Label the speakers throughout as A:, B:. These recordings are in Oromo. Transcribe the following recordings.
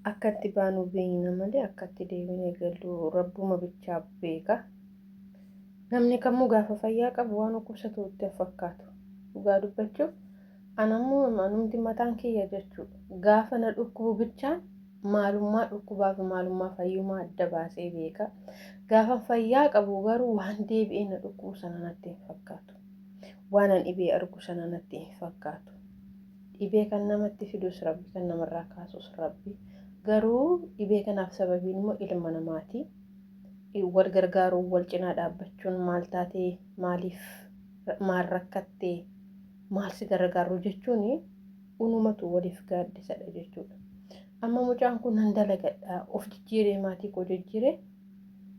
A: Akka itti baanu beekna malee akka itti deebinee gallu rabbuma bichaa beeka. Namni kamuu gaafa fayyaa qabu waan dhukkubsatu itti hin fakkaatu. Dhugaa dubbachuuf anammoo anumti mataan kiyya jechuudha. Gaafa na dhukkubu bichaan maalummaa dhukkubaa fi maalummaa fayyummaa adda baasee beeka. Gaafa fayyaa qabu garuu waan deebi'ee na dhukkubu sana natti hin fakkaatu. Waan an dhibee argu sana natti hin fakkaatu. Dhibee kan namatti fidus Rabbi, kan namarraa kaasus Rabbi. Garuu dhibee kanaaf sababiin immoo ilma namaati. Wal gargaaruun, wal cinaa dhaabbachuun, maal taatee, maaliif, maal rakkattee, maal si gargaarru jechuun unumatu waliif gaaddisadha jechuudha. Amma mucaan kun nan dalagadha, of jijjiiree, maatii koo jijjiiree,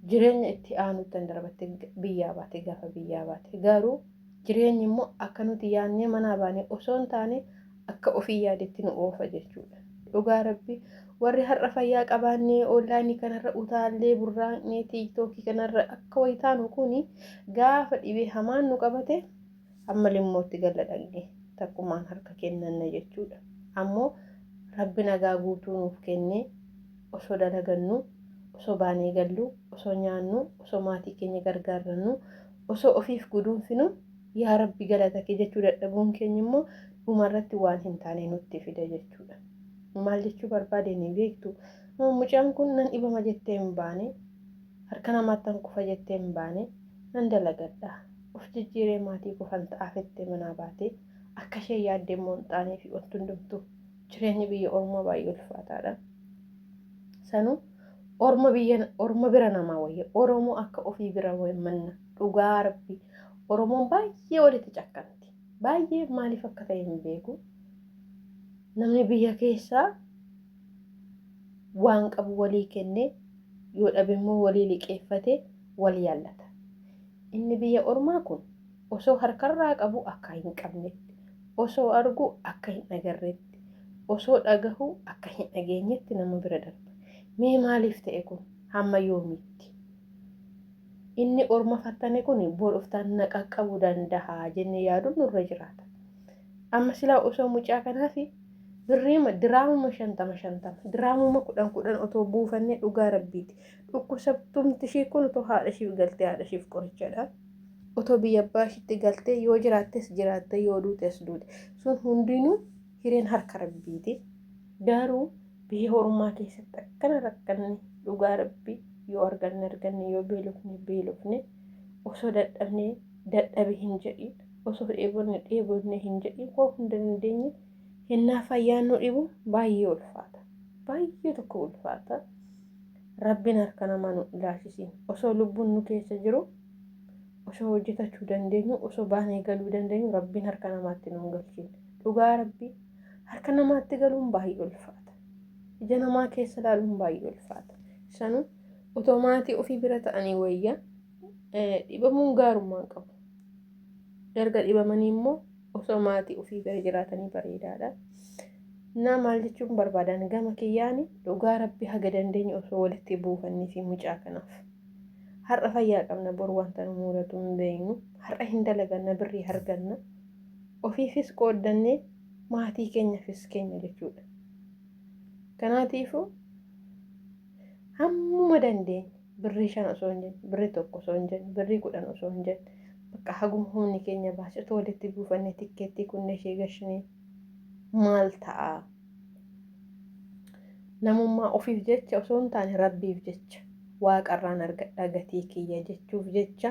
A: jireenya itti aanutti darbatte biyyaa baate. Gaafa biyyaa baate garuu jireenyi immoo akka nuti yaadnee manaa baane osoo hin taane akka ofii yaadetti nu oofa jechuudha. Dhugaa Rabbi, warri har'a fayyaa qabaannee onlaayinii kanarra utaallee burraaqnee TikTokii kanarra akka wayi taanu kuni gaafa dhibee hamaan nu qabate amma limmootti galla dhaqne takkumaan harka kennanna jechuudha. Ammoo Rabbi nagaa guutuu nuuf kennee osoo dalagannu, osoo baanee gallu, osoo nyaannu, osoo maatii keenya gargaarrannu, osoo ofiif guduunfinu, yaa Rabbi galata kee jechuu dadhabuun keenya immoo dhumarratti waan hin taane nutti fida jechuudha. Maal jechuu barbaade ni beektu. Mucaan kun nan dhibama jettee hin baane, harka namaatti kufa jettee hin baane, nan dalagadha, of jijjiiree maatii kofan ta'aafettee manaa baate. Akka isheen yaadde immoo hin taanee fi wanti hundumtuu jireenyi biyya ormaa baay'ee ulfaataadha. Sanuu orma biyya orma bira namaa wayya, Oromoo akka ofii bira manna. Dhugaa Rabbi, Oromoon baay'ee walitti cakkanti. Baay'ee maaliif akka ta'e hin beeku. Namni biyya keessaa waan qabu walii kennee, yoo dhabe immoo walii liqeeffatee wal yaallata. Inni biyya ormaa kun osoo harkarraa qabu akka hin qabnetti, osoo argu akka hin agarreetti, osoo dhagahu akka hin dhageenyetti nama bira darba. Mee maaliif ta'e kun, hamma yoomiitti? Inni orma fattane kun bor dhuftaan na qaqqabuu danda'a jennee yaaduun nurra jiraata. Amma silaa osoo mucaa kanaaf birriima diraamuma 50 50, diraamuma 10 10 otoo buufannee, dhugaa Rabbiiti. Dhukkubsattumti ishii kun otoo haadha ishiif galtee haadha ishiif qorichadha. Otoo biyya abbaa ishiitti galtee yoo jiraattes jiraatte, yoo duutes duute. Sun hundinuu hireen harka Rabbiiti. Garuu biyya ormaa keessatti akkana rakkanne, dhugaa Rabbi, yoo arganne arganne, yoo beelofne beelofne, osoo dadhabne dadhabe hin jedhin, osoo dheebonne dheebonne hin jedhin, waa hunda dandeenye hinnaa fayyaan nu dhibu baay'ee ulfaata. Baay'ee tokko ulfaata. Rabbiin harka namaa nu ilaalchisiin. Osoo lubbuun nu keessa jiru, osoo hojjetachuu dandeenyu, osoo baanee galuu dandeenyu, Rabbiin harka namaatti nu hin galchiin. Dhugaa Rabbi, harka namaatti galuun baay'ee ulfaata. Ija namaa keessa ilaaluun baay'ee ulfaata. Sanuu otoo maatii ofii bira ta'anii wayya. Dhibamuun gaarummaa hin qabu. Erga dhibamanii immoo osoo maatii ofii bira jiraatanii bareedaadha. Naa maal jechuun barbaadan, gama kiyyaani dhugaa Rabbi haga dandeenyu osoo walitti buufannee fi mucaa kanaaf. Har'a fayyaa qabna, bor wanta nu mudatu hin beeknu. Har'a hin dalaganna, birrii arganna. Ofiifis qooddannee maatii keenyafis keenya jechuudha. Kanaatiifuu hammuma dandeenye birrii 5 osoo hin jenne, birrii 1 osoo hin jenne, birrii 10 osoo hin jenne, bakka haguma humni keenya baase otoo walitti buufannee tikkeettii kunnee ishee gashinee maal ta'a? Namummaa ofiif jecha osoo hin taane Rabbiif jecha, waaqarraan argadhaa gatii kiyya jechuuf jecha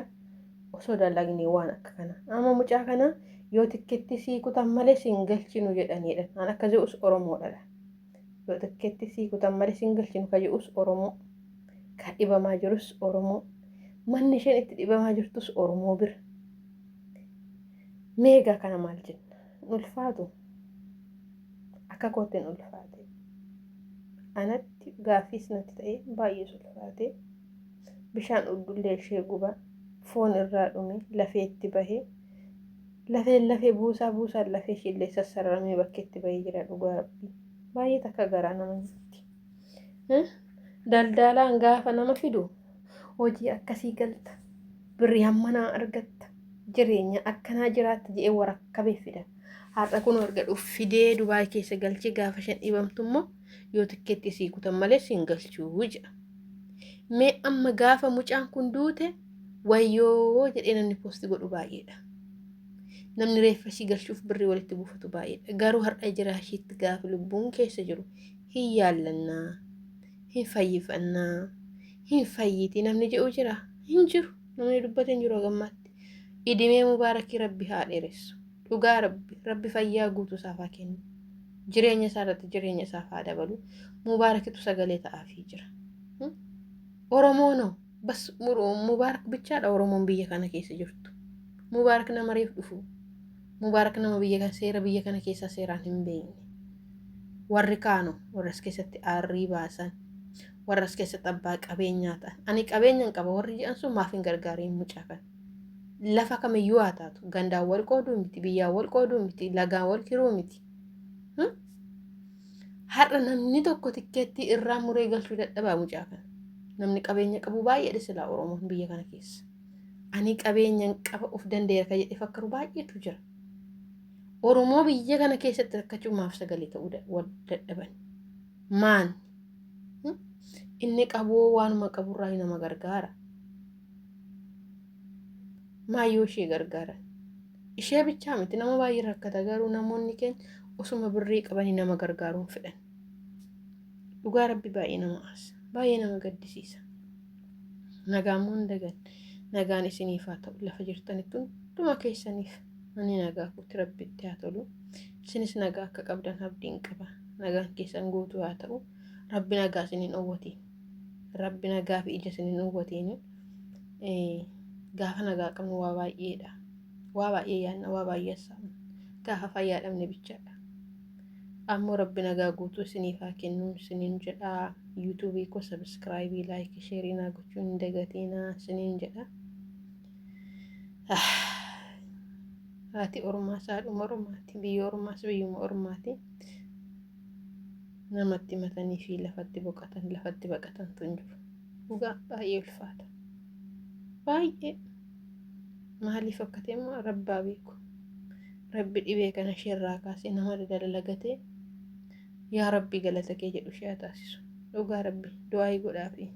A: osoo dalagnee waan akka kana. Amma mucaa kana yoo tikkeetti sii kutan malee siin galchinu jedhaniidha. An akka jedhus Oromoodha. Yoo tikkeetti sii kutan malee siin galchinu ka jedhus Oromoo. Ka dhibamaa jirus Oromoo. Manni isheen itti dhibamaa jirtus Oromoo bira. Meegaa kana maal jenna? Ulfaatu. Akka kootti hin ulfaate. Anatti gaaffiis natti ta'e, baay'ees ulfaate. Bishaan uddullee ishee guba. Foon irraa dhume, lafeetti bahe. Lafeen lafee buusaa buusaan lafee ishiillee sassararamee bakkeetti bahee jira, dhugaa Rabbii. Baay'ee takka garaa nama nyaatti. Daldaalaan gaafa nama fidu hojii akkasii galta. Birrii hammanaa argatta. Jireenya akkanaa jiraatta jedhee warakkabee fida. Har'a kun erga dhuuf fidee Dubaay keessa galchee gaafa isheen dhibamtu immoo Yoo tikkeetti sii kutan malee siin galchuu jedha. Mee amma gaafa mucaan kun duute wayyoo jedhee namni post godhu baay'eedha. Namni reeffa ishii galchuuf birrii walitti buufatu baay'eedha. Garuu har'a jiraa ishiitti gaafa lubbuun keessa jiru hin yaallannaa, hin fayyifannaa, hin fayyiti namni jedhu jira hin jiru. Namni dubbate hin jiru hagammaatti. Idimee Mubaarakii Rabbi haa dheeressu. Dhugaa Rabbi, Rabbi fayyaa guutuu isaaf haa kennu. Jireenya isaa irratti jireenya isaaf haa dabalu. Mubaarakitu sagalee ta'aafii jira. Oromoonoo bas Mubaarak bichaadha Oromoon biyya kana keessa jirtu. Mubaarak nama reef dhufu. Mubaarak nama biyya kana seera biyya kana keessaa seeraan hin beekne. Warri kaanoo warra as keessatti aarrii baasan warra as keessatti abbaa qabeenyaa ta'an. Ani qabeenya hin qaba warri jedhan sun maaf hin gargaariin mucaa kana. Lafa kamiyyuu haa taatu gandaan wal qooduu miti, biyyaan wal qooduu miti, lagaan wal kiruu miti. Har'a namni tokko tikkeettii irraa muree galchuu dadhabaa mucaa kana. Namni qabeenya qabu baay'eedha silaa Oromoon biyya kana keessa. Ani qabeenyan qaba of danda'eera kan jedhee fakkaru baay'eetu jira. Oromoo biyya kana keessatti rakkachuu maaf sagalee ta'uu dadhaban? Maan? Inni qaboo waanuma qaburraa nama gargaara. Maayyoo ishee gargaaran. Ishee bichaa miti, nama baay'ee rakkata, garuu namoonni keenya osuma birrii qabanii nama gargaaruun fedhan. Dhugaa Rabbi baay'ee nama aasa. Baay'ee nama gaddisiisa. Nagaan moo hin dagan. Nagaan isiniif haa ta'u lafa jirtanitti hunduma keessaniif. Ani nagaa kootti Rabbitti haa tolu. Isinis nagaa akka qabdan abdiin qaba. Nagaan keessan guutuu haa ta'u. Rabbi nagaa isiniin dhowwatiin. Rabbi nagaa fi ija isiniin dhowwatiin. Gaafa nagaa qabnu waa baay'eedha. Waa baay'ee yaadna, waa baay'ee haasa'na. Gaafa fayyaa dhabne bichaadha. Ammoo Rabbi nagaa guutuu isiniif haa kennu isiniin jedha. Yuutuubii koo subscribe, like, share naa gochuun hin dagatinaa isiniin jedha. Haati ormaas haadhuma ormaati. Biyya ormaas biyyuma ormaati. Namatti matanii fi lafatti boqotan lafatti baqatantu hin jiru. Dhugaa baay'ee ulfaata. Baay'ee. Maaliif akka ta'e immoo Rabbaa beeku. Rabbi dhibee kana isheerraa kaasee nama dalagatee yaa Rabbi galata kee jedhu ishee haa taasisu. Dhugaa Rabbi du'aayii godhaafi.